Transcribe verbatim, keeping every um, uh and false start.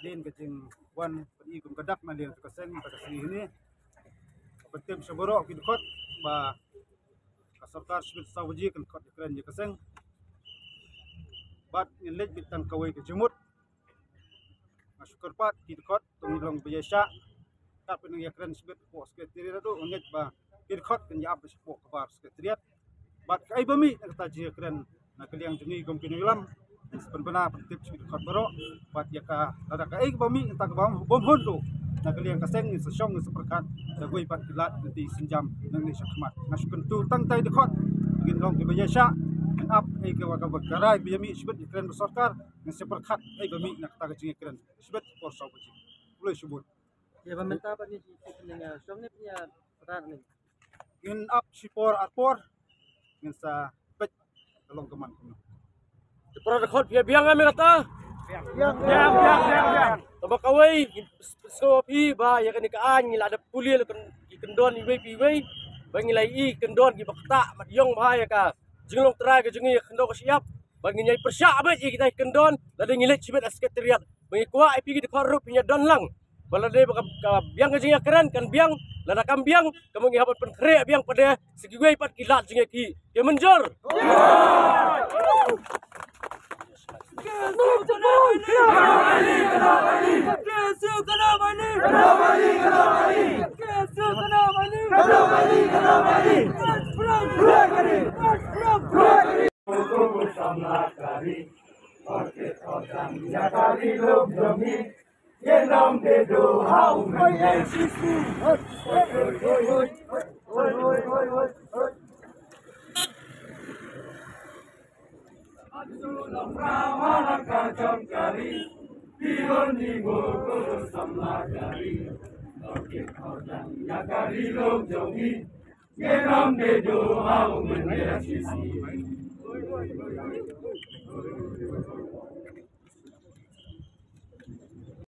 Ka jingwan pynïaid kum ka dak na liang ka seng mynta ka sngi hynne. Pyntip sha baroh ki dkhot ba ka sorkar shibit saw baje kan khot ïakren ïa ka seng. Bad ngin leit beit tang kawei ka jingmut. Nga shu kyrpad ki dkhot to ngin long ba ïaishah. Kat pynang ïakren shibit hapoh Secretariat ruh, nga ngeit ba ki dkhot kin ïa ap shapoh kbar Secretariat. Bad kaei ba mih na kata jingïakren na ka liang jong ngi kum ki nongïalam, ngin sa pynbna pyntip sha ki dkhot baroh. Bad ïa ka, lada kaei ba mih na kata kaba bym hun ruh na ka liang ka seng, ngin sa shong, ngin sa pyrkhat da kawei pat ki lad lynti sienjam nangne sha khmat. Nga shu kyntu tang tai dkhot, ngin long kiba ïaishah, ngin ap ïa kaba, kaba ka rai ba ïa mih shibit ïakren bad sorkar, ngin sa pyrkhat ïa ba mih na kata ka jingïakren shibit por saw baje. Khublei shibun. Ïa ba mynta pat ngi, ngi, ngi, shong ne pynïa rat ne. Ngin ap shipor arpor, ngin sa peit ka long ka man kumno. Te para dkhot, phi ïa biang em ïa kata? Biang, biang, biang, biang, biang. Tang ba kawei, ngin pynsngew ïa phi ba ïa kane ka aiñ ngi la dep pule la kyn-, ki kyndon iwei pa iwei. Ba ngi la ïohi kyndon kiba ktah, mat ïong bha ïa ka jinglong trai ka jong ngi ïa ka khyndew ka shyiap. Ba ngin ïai pyrshah beit ïa kita ki kyndon, lada ngi leit shibit ha Secretariat. Ba ngi kwah ïa phi ki dkhot ruh phin ïa don lang. Ba lada ba ka, ka biang ka jingïakren kan biang, lada kam biang, ka ma ngi hap ban pynkhreh biang pat de sha kiwei pat ki lad jingïakhih. Te mynjur.